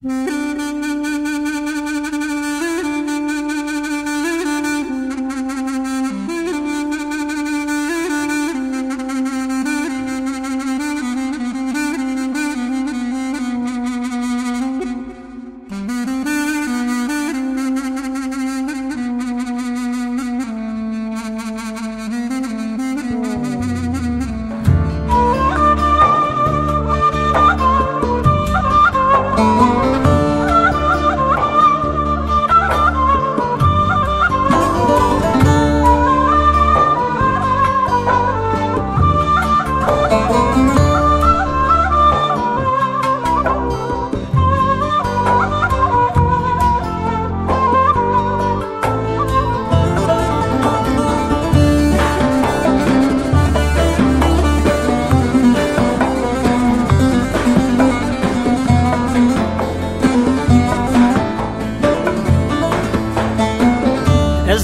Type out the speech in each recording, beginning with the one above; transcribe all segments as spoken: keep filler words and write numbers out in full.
Ez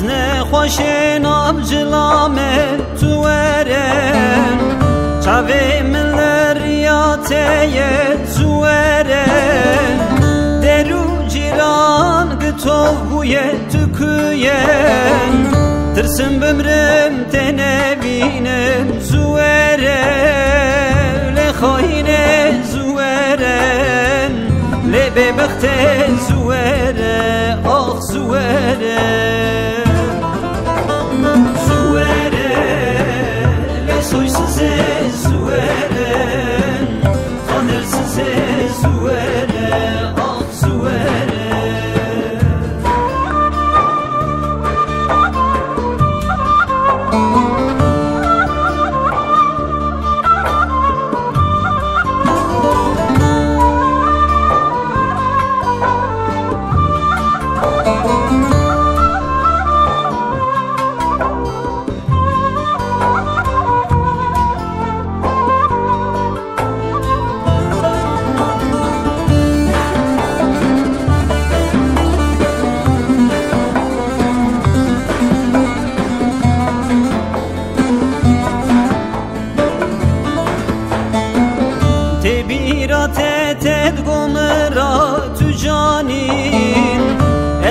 nexweşê nav cila me tu were, çavê min li riya te ye zu were, der û cîran gitov bûye tu ku ye, tirsim bimrim te nevînim zu were, lê xayînê zu were, lê bêbextê zu were, ax zu were. Zu were, lê soysizê zu were, xanirsizê zu were, ax zu were. Tê bîra te, te digo min ra tu canîn.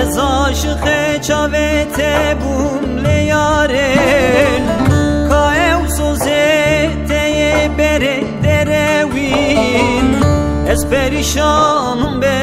Ez aşiqê çavê te bûm lê yarên. Ka ew sozê te yê berê derewîn. Ez perîşanim be